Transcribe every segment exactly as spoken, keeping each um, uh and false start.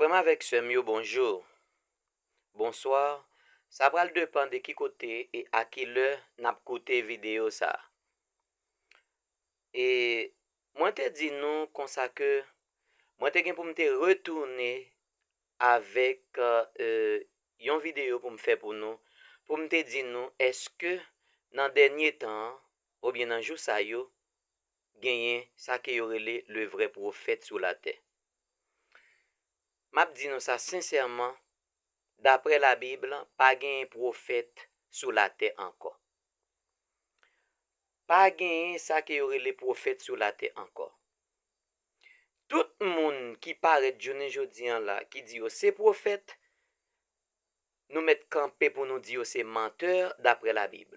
Frè m avèk sè m yo, bonjou, bonswa. Sa pral depann de ki kote e a ki lè n ap koute videyo sa a. E mwen te di nou konsa ke mwen te gen pou m te retounen avèk, e, yon videyo pou m fè pou nou, pou m te di nou èske nan dènye tan an, oubyen nan jou sa yo, genyen sa ke yo rele le vrè pwofèt sou latè. M ap di nou sa sensèman, daprè Labib, pa genyen pwofèt sou latè ankò. Pa genyen sa ke yo rele pwofèt sou latè ankò. Tout moun ki parèt jounen jodi an la, ki di yo se pwofèt, nou mèt kanpe pou nou di yo se mantè daprè Labib.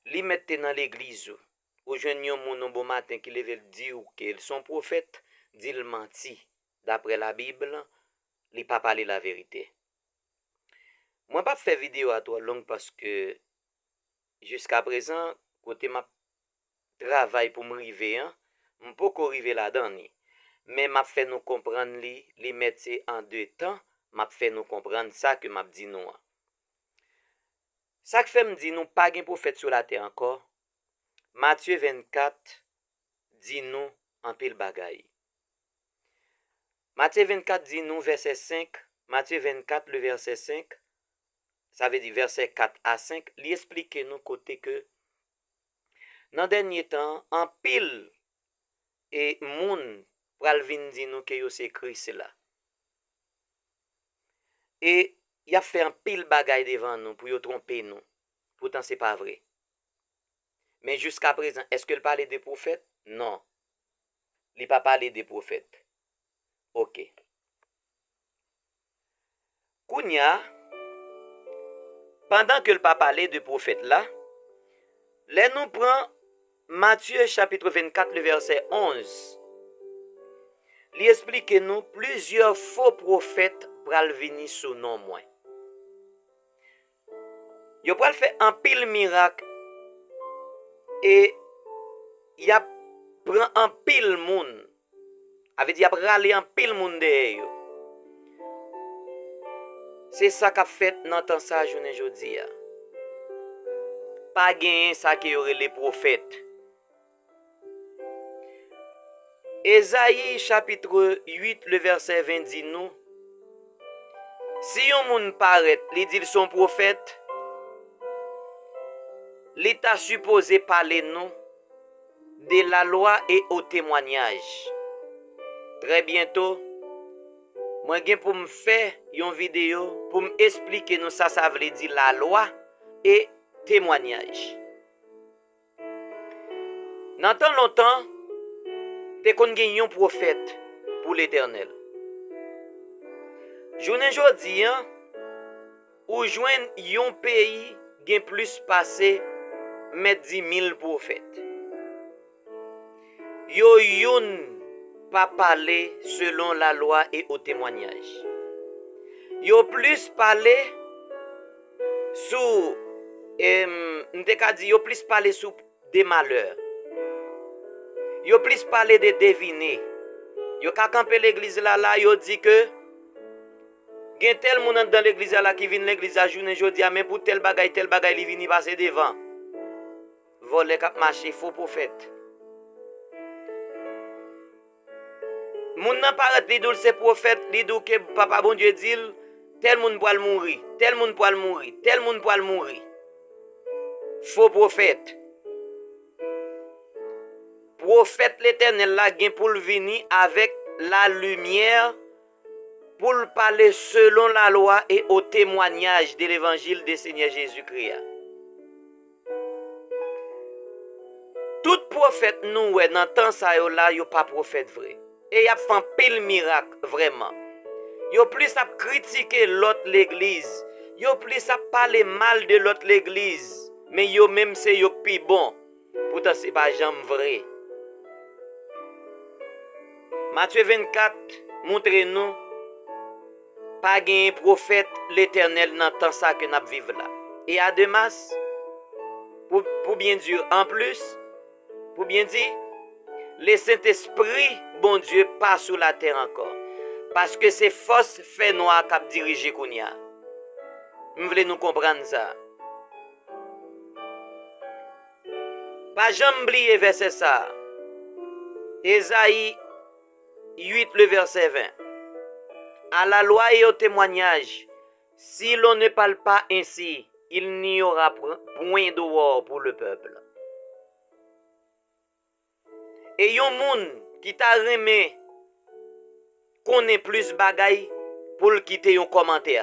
Li mèt te nan legliz ou. Ou jwenn yon moun yon bon maten ki leve l di w ke l se yon pwofèt, di l manti. Daprè Labib, li pa pale laverite. Mwen p ap fè videyo a twò long paske jiskaprezan, kote m ap travay pou m rive an, m poko rive ladan li. Men m ap fè nou konprann li, li mèt se an de tan, m ap fè nou konprann sa ke m ap di nou an. Sa k fè m di nou pa gen pwofèt sou latè ankò, Matye vennkat di nou anpil bagay. Matye vennkat di nou vèsè senk, Matye vennkat, le vèsè senk, sa vle di vèsè kat a senk, li esplike nou kote ke nan dènye tan, anpil, e, moun pral vin di nou ke yo se Kris la. E y ap fè anpil bagay devan nou pou yo twonpe nou. Poutan se pa vre. Men jiskaprezan, èske l pale de pwofèt? Non. Li pa pale de pwofèt. Oke. Kounye a, pandan ke l pa pale de pwofèt la, lè nou pran Matye chapit vennkat, le vèsè onz, li esplike nou plizyè fo pwofèt pral vini sou non mwen. Yo pral fè anpil mirak e y ap pran anpil moun. A vle di, y ap rale anpil moun dèyè yo. Se sa k ap fèt nan tan sa a jounen jodi a. Pa genyen sa ke yo rele pwofèt. Ezayi chapit uit, le vèsè ven di nou, si yon moun parèt, li di l se yon pwofèt, li ta sipoze pale nou de lalwa e o temwanyaj. Trè byento, mwen gen pou m fè yon videyo pou m esplike nou sa sa vle di lalwa e temwanyaj. Nan tan lontan, te konn gen yon pwofèt pou Letènèl. Jounen jodi a, ou jwenn yon peyi gen plis pase, m mèt di, mil pwofèt. Yo youn pa pale selon lalwa e o temwanyaj. Yo plis pale sou, em, m te ka di, yo plis pale sou de malè. Yo plis pale de devine. Yo ka kanpe legliz la, la, yo di ke gen tèl moun anndan legliz la, la ki vin legliz la jounen jodi a, men pou tèl bagay, tèl bagay, li vini pase devan. Vòlè k ap mache, fo pwofèt. Moun nan parèt, li di w l se pwofèt, li di w ke Papa Bondye di l, tèl moun pral mouri, tèl moun pral mouri, tèl moun pral mouri. Fo pwofèt. Pwofèt Letènèl la gen pou l vini avèk lalimyè, pou l pale selon lalwa e o temwanyaj de levanjil de Senyè Jezikri a. Tout pwofèt nou wè nan tan sa yo la, yo pa pwofèt vre. E y ap fè anpil mirak, vrèman. Yo plis ap kritike lòt legliz. Yo plis ap pale mal de lòt legliz. Men yo menm se yo k pi bon. Poutan se pa janm vre. Matye vennkat montre nou pa genyen pwofèt Letènèl nan tan sa ke n ap viv la. E ademas, pou, pou byen di, anplis, pou byen di, le Sentespri Bondye pa sou latè ankò. Paske se fòs fènwa k ap dirije kounye a. M vle nou konprann sa. Pa janm bliye vèsè sa a. Ezayi uit, le verset vingt. À la loi et au témoignage, si l'on ne parle pas ainsi, il n'y aura point de roi pour le peuple. E yon moun ki ta renmen konnen plis bagay pou l kite yon kòmantè.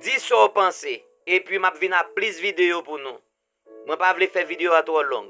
Di sa w panse, epi m ap vin ak plis videyo pou nou. Mwen pa vle fè videyo a twò long.